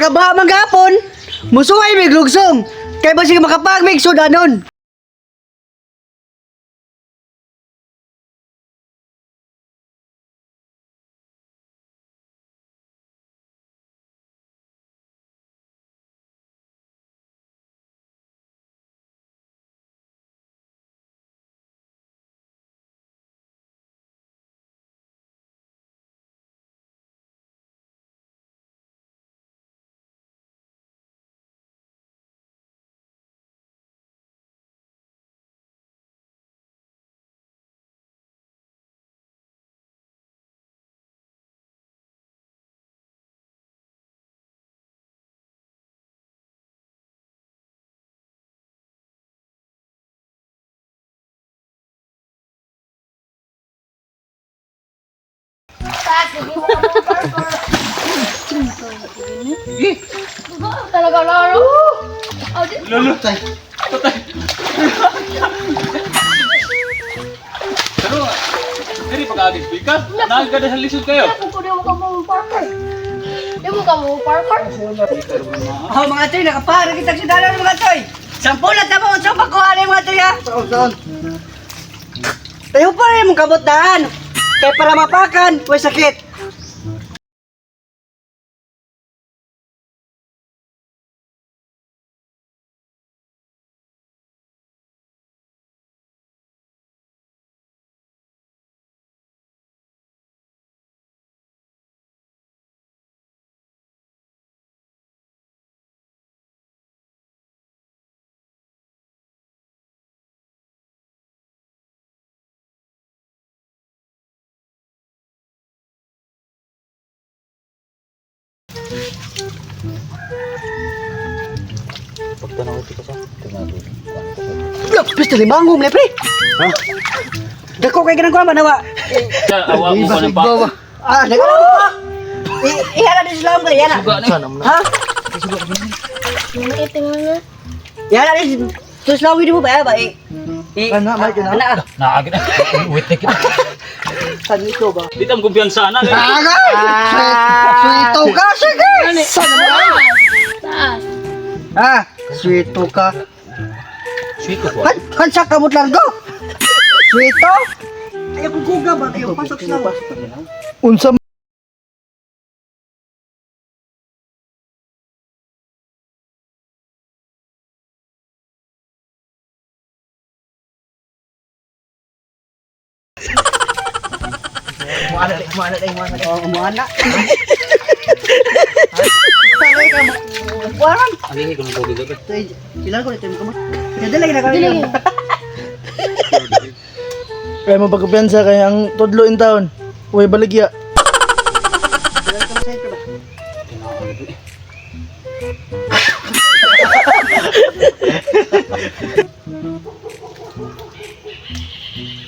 Nakaba man gapon. Musuway mig lugsong. Kay basig makapag mig sudanon. Talaga laro. Oh, di. Lolo. Patay. Pero, diri pag-agis pikas. Nagkada sa lisod kayo. Kung di mo ka mo Parker. Di mo ka mo Parker. Oh, mga toy, nakapara kitang sudanon mga toy. Sampulat na mo unsa pakuha ni mga toy ha. Saan? Tayo pa rin mong kamot daan. Kay para mapakan, way sakit. Pagtanaw ito sa. Tingnan. Look, pista limangom le pre. Ha? Dako kay ganang kuha manawa. Awa mo ko ng pa. Ah, dako na pa. Ihana din sila mo, ihana. Suga ni. Ha? Itim na. Ihana din. Tus lawi di mo ba ba? Eh. Kana, Mike, kana. Ana. Naagin na. Wait na kita. Sanito ba? Di tam kumpiyansa na. Agay! Sweeto ka, sige! Saan mo? Taas. Ha? Sweeto ka. Sweet ko. Han, han sa kamot largo. Sweeto. Ay kung kuga ba kayo pasok sila. Unsa Muana dai, muana dai. Oh, muana. Sanay ka mo. Waran. Ani ko nang tubig gabi. Sila ko dito mo kamot. Dili lagi na Dili. Kaya mo pagkumpiyansa kaya ang tudlo in town. Uy, baligya.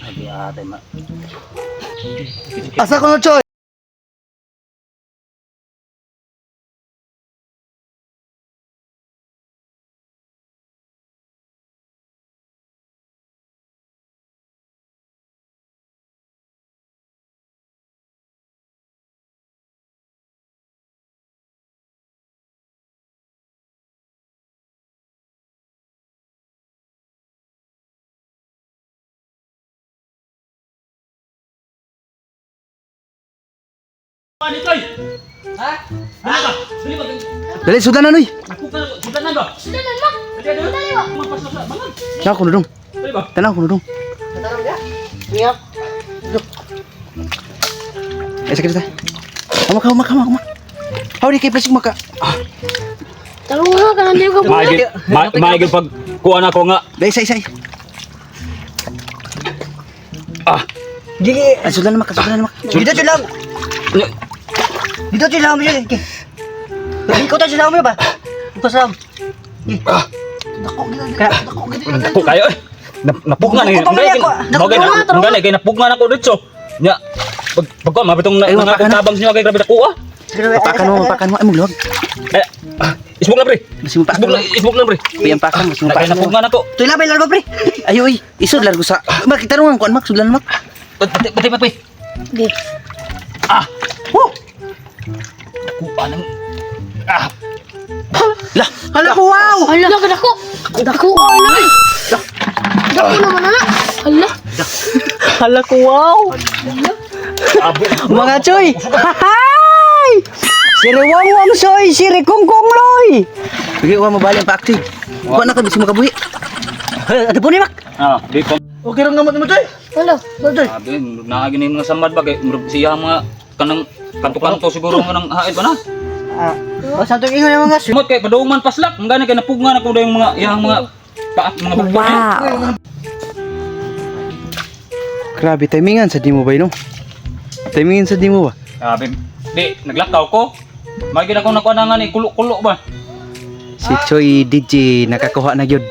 Abi ate ma. Asa ko na, Choy? Ani toy. Ha? Dali ba? Dali ba? Dali sudanan oy. Nakuka sudanan ba? Sudanan mo. Dali dali. Dali ba? Magpasok sa bangag. Tanaw ko dong. Dali ba? Tanaw ko dong. Niya. Ay sakit ta. Hawak hawak hawak hawak. Hawak di kay plastic maka. Ah, Talong nga ka nandiyo ka. Maigil maigil pag kuha na ko nga. dai sai sai. Ah. Dili, ay sudanan maka, sudanan maka. Dito sila. Dito sila mo dili. Dito ta sila mo ba? Dito sila. Ah. Dako, gina, Kaya- dako, gina. Dako kayo eh. Napug nga ni. Dako pa man ako. Dako Bagay pa na. Ngani kay napug nga nako dito. Nya. Pag pag ko mabitong Ay, mga mapakan na. tabang niyo kay grabe dako ah. Papakan mo, papakan mo. Ay mo luwag. Eh, ah, isbog lang pre. Basi mo pakan. Isbog lang, isbog lang pre. Piyan pakan, basi mo Kay pakan. napug nga nako. Tuy labay largo pre. Ayo oy, isod largo sa. Mak tarungan kuan mak sudan mak. Pati pati pati. Di. Ah, Woo! dako pa nang ah. Lah, Hala ko, wow! Hala, dako. Dako ala. Dako naman ana. Hala. Hala ko, wow! Mga choy! Hay! Siri wong wong soy, siri kong kong loy! Sige, wa mabali ang paakti. Wa na ka bisig makabuhi. Ano po ni Mak? Ah, di pa. Okay ra gamot mo, Choy. Hala. Sabi, naagi na yung mga samad ba kay murag siya ang mga kanang kanto-kanto siguro nga ng haid pa na. Ah, o sa itong ingon yung mga Sumot kay paduman paslak, ang gani kay napugngan ako yung mga iyang mga paak mga bukto. Wow! Grabe timingan sa di mo ba no? Timingan sa di mo ba? Sabi, di naglakaw ko. May gid ako nakuha na nga ni kulo-kulo ba. Si Choi DJ nakakuha na gyud.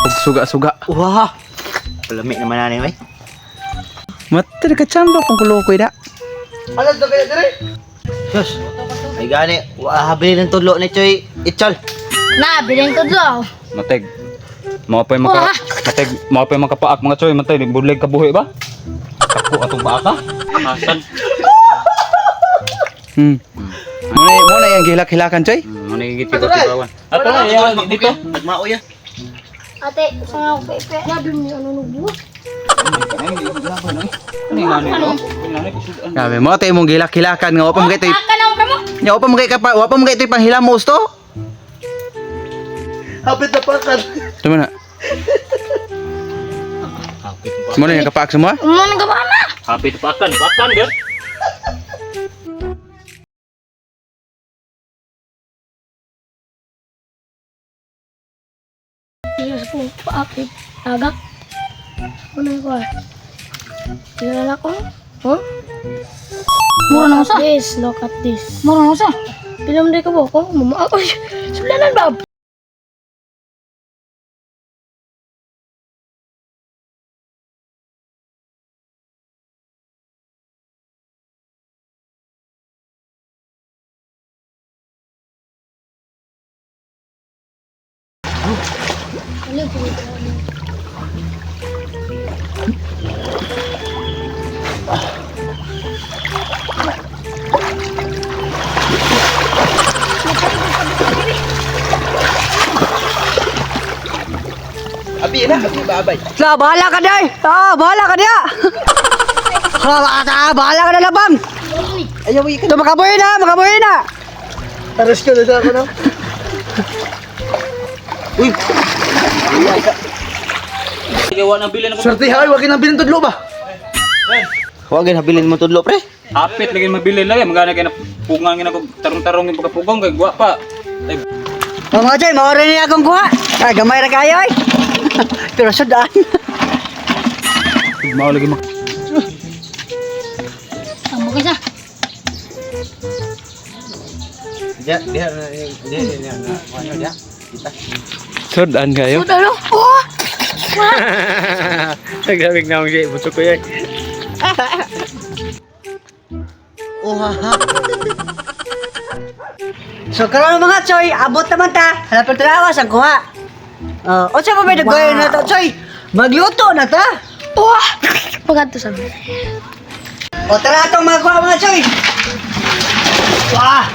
Og suga-suga. Wow! Palami naman na ni. Matir ka chamba pang kulo ko ida. Alas to kaya dire. Sus. Ay gani, wa habilin ng tudlo ni Choy Itchol. Na, bilhin ko daw. Mateg. Mga pa'y maka mateg, mga pa'y makapaak mga choy, matay budleg ka buhi ba? Ako atong paaka. Asan? Muna yang gihilak-hilakan Choy. Ano yung gigit tibawan? Ato na yan dito. Nagmao ya. Ate, sa nga pepe. Grabe mo ano nubo. Ano yung ano no? Grabe mo tayo mong gihilak-hilakan nga wa pa magay toy. Aka na ka mo. Nya wa pa magay ka pa, wa pa magay toy panghilamos to. Hapit na pakan. Tama na. Mo na yung kapaak sa mo? ah? Mo nang gaba na. Hapit paakan, paakan gyud. Diyos ko, paakit. Aga. Ano ko ah? Kilala ko? Huh? Mura na usa. This, look at this. Mura na usa. Pila man ka ba ko? Mama, oy, sulanan ba? Abi na, abi babay. La, bahala ka day! Ah, bahala ka diya! Ah, bahala ka na labang! Ayaw ka. Ito, makabuhi na! Makabuhi na! Aras ka na sa ako no. Sige, wa nang bilin ako. Swerte ha, wa kinang tudlo ba? Wa gin habilin mo tudlo pre. Hapit lagi mabilin lagi, magana kay napugngan gina ko tarong-tarong yung pagkapugong kay wa pa. Ay, O mga choy, maura niya akong kuha! Ah, gamay ra kayo ay! Pero sudan! mao lagi mak. Tama ka siya. Diya, diya, diya, diya, diya, diya. Sudan kayo. Puta no. Oh! Naglamig na akong siya, busog ko yan. So karon mga choy, abot naman ta. Hanapin tulawas ang kuha. Oh, unsa pa may naggoy na to, choy? Magluto na ta. Oh! Pagkanto sa O tara atong mga kuha mga choy. Wah!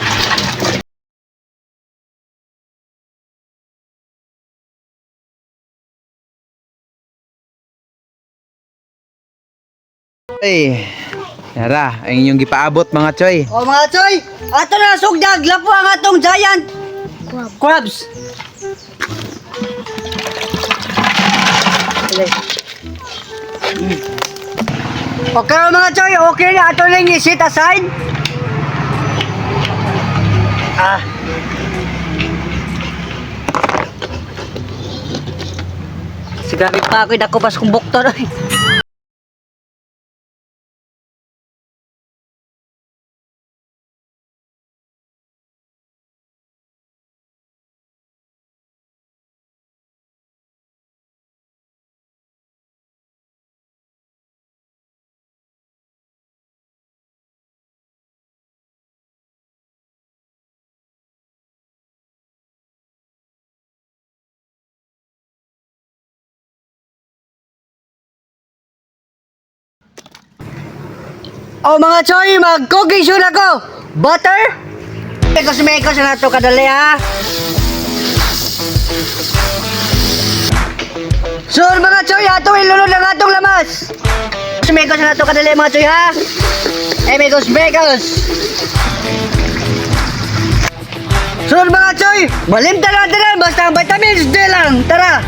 Ay, Nara, ang inyong gipaabot mga choy. O mga choy, ato na sugdag lapo ang atong giant Crab. crabs. Okay mga choy, okay na ato lang i-set aside. Ah. Sigurado pa ako, dako pas kong buktor. Oy. O mga choy, mag-cooking show na ko. Butter, Mekos mekos na to kadali ha. So mga choy, ato ilulod ang atong lamas. Mekos na to kadali mga choy ha. Eh mekos mekos. Sunod mga choy, balim tara tara basta ang vitamins D lang. Tara.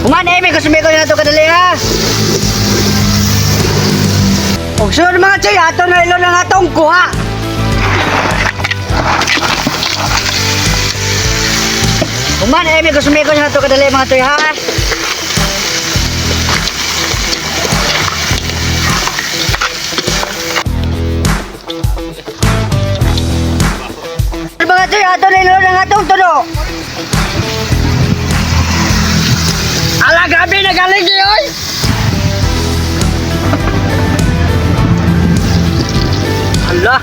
Human eh mekos mekos na to kadali ha. Og sunod mga choy, ato na ilon ang atong kuha. Human eh mekos mekos na to kadali mga choy ha. Mga choy, ato na ilon ang atong tulo. Ala, grabe, nagaling oy! Ala!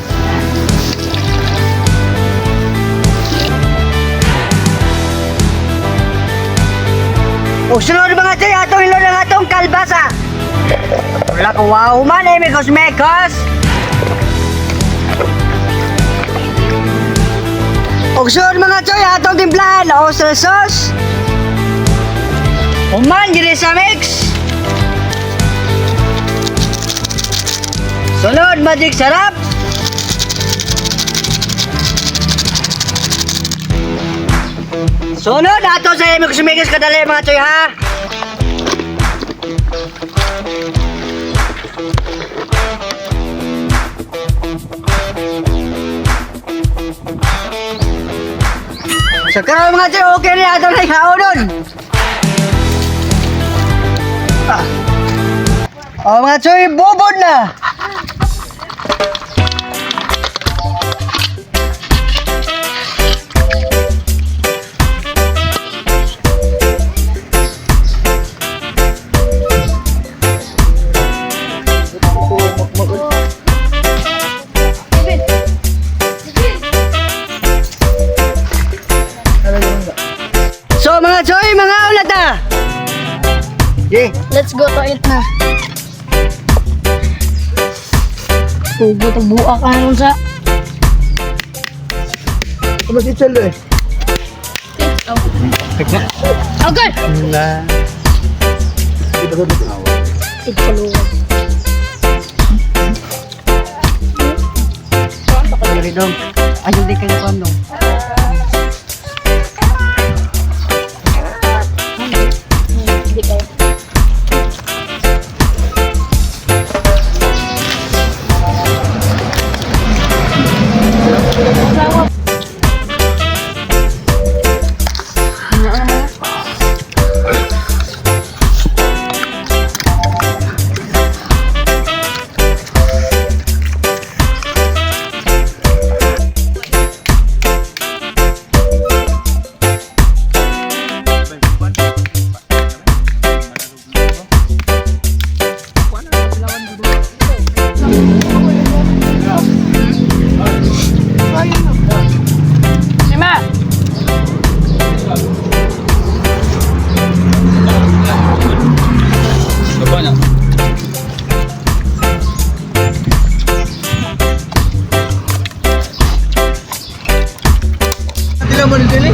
O sunod mga choy, atong ilon ang atong kalbasa. Wala ko, wow man eh, mekos mekos. Og sunod mga choy, atong timplahan, oyster sauce. Human, diri sa mix. Sunod, magic sarap. Sunod, ato sa imig sumigis kadali mga choy ha. Sa karon mga choy, okay na ato na haonon. Ah. Oh, mga choy, bubod na. So mga choy, mga ulat na. Yeah. Let's go to eat na. Pugo to buak ka nun sa. Ano si Chelo eh? Okay. Na. Ikaluwag. Dili dong. Ayaw di kayo kuan dong. Hindi kayo. Baba niya. Katilaw mo ni Dili.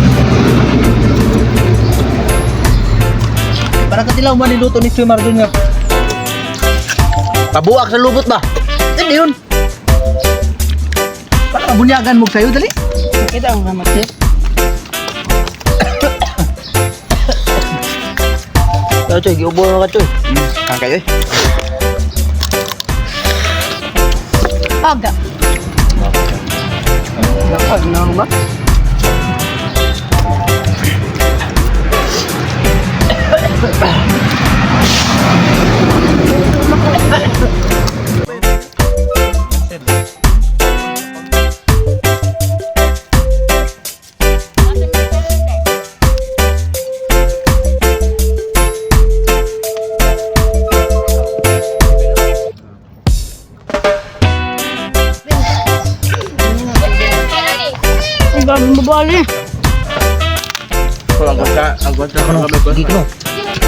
Para katilaw mo niluto ni Chuy Mardon nga. Pabuak sa lubot ba? Hindi yun. Para mabunyagan mo sa'yo, dali. Kita ang gamit. Pero Choy, giubo na ka Choy. Kang kayo eh. Aga. Lapag na ba? Ang grabe mabali.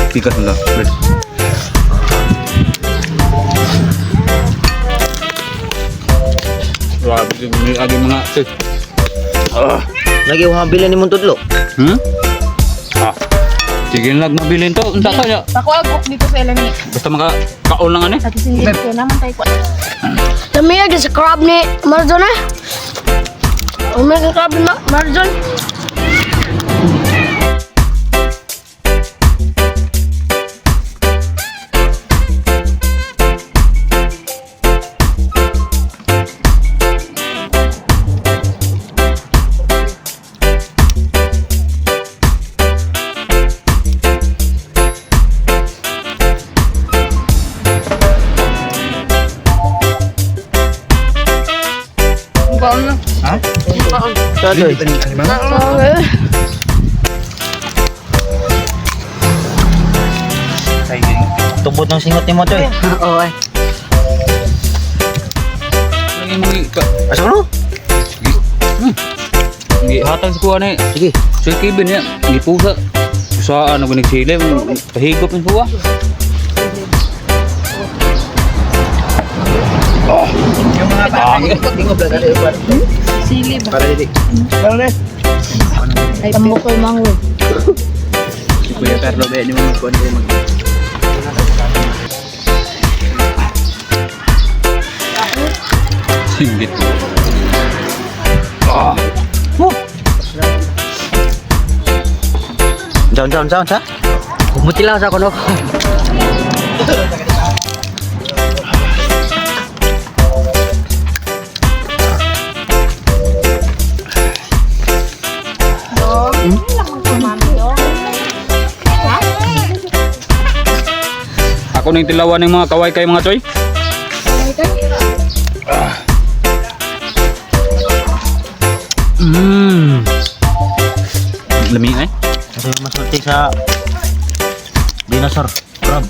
Pikas na lang. Red. Grabe yung agi mga choy. Lagi ko habilin ni mong tudlo. Ah. Sige lang mabilin to. Unsa to ya? Pakuha ko dito sa ilani. Basta maka kaon lang ani. At hindi ko naman tayo ko. Lamiya gyud sa crab ni Marzon eh. Lamiya sa crab ni Marzon. Sa choy. Okay. Tubot ng singot ni mo choy. Oo eh. Lagi mga ka. Asa ko no? Gihatag sa kuha ni. Sige. Sir Kevin ya, gipusa. Pusaan ako nagsili, pahigop ni kuha. Oh. Yung mga bata. Sili ba? Para dili. Ano na? Tambok ko yung mango. Si Kuya Carlo ba ni mo kuan mag Singgit. Down down down sa. Kumuti lang sa kuno. Ako nang tilawan ng mga kaway kay mga choy. Lami eh. Kasi yung masulti sa dinosaur crab.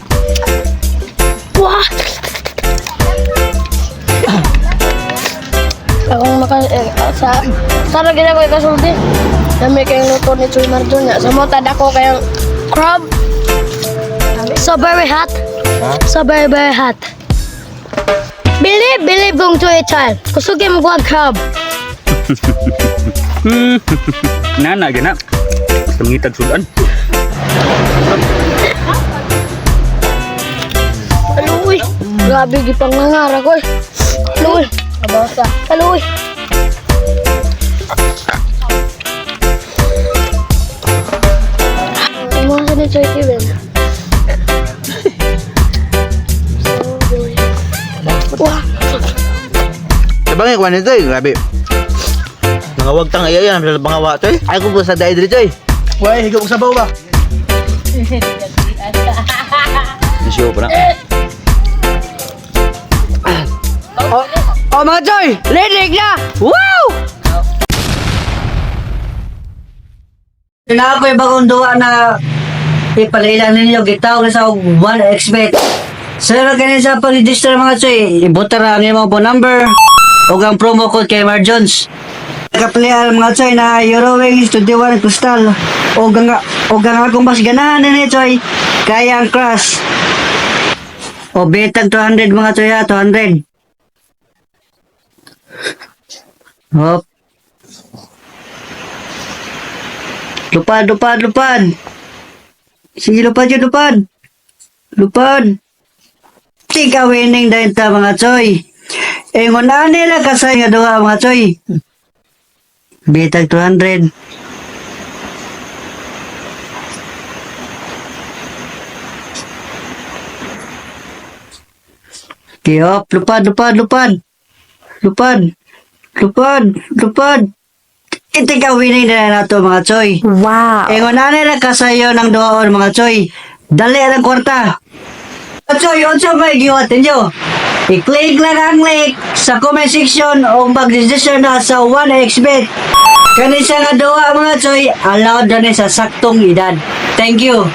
Wah! Akong maka eh, sa sana gina ko ikasulti. Dami kayong luto ni Chuy Marzon niya. Sa mga ako kayong crab. So very hot. So very very hot. Believe, believe kong Chuy child. Kusugin mo ko ang crab. Nana gina. Basta mangitag sudan. Aluy. Grabe gipangangara ko. Eh. Aluy. Abasa. Aluy. Mga sa ni Choy Kevin. So, very- Wah! Sabang kuan nito eh, grabe. Mga wag tang iya yan, mga wa choy. Ay ko sa dai diri choy. Way, higop og sabaw ba? Siyo pa na. Oh, oh mga choy, linig na. Wow! Na ako'y bagong duwa na ipalailan ninyo gitawag sa 1xBet. Sir, ganin sa pag-register mga choy, ibutar ang imong phone number ug ang promo code kay Mar Jones. Nakaplay ang mga choy na Eurowings 21 Crystal ug ang akong mas ganahan ni choy kaya ang crush. O betag 200 mga choy ha, 200. Hop. Lupad, lupad, lupad. Sige, lupad yun, lupad. Lupad. Tika winning dahil ta mga choy. Ingon ani lang kasay nga duha mga choy. Bitag 200. Okay, hop, lupad, lupad, lupad. Lupad. Lupad, lupad. Iti ka winning na nato mga choy. Wow. Ingon ani lang kasayo ng duhaon mga choy. Dali ang kwarta. Choy, unsa may giwat ninyo? I-click lang ang link sa comment section o mag-register na sa 1xBet. Kani siya nga duha mga choy, allowed na ni sa saktong edad. Thank you.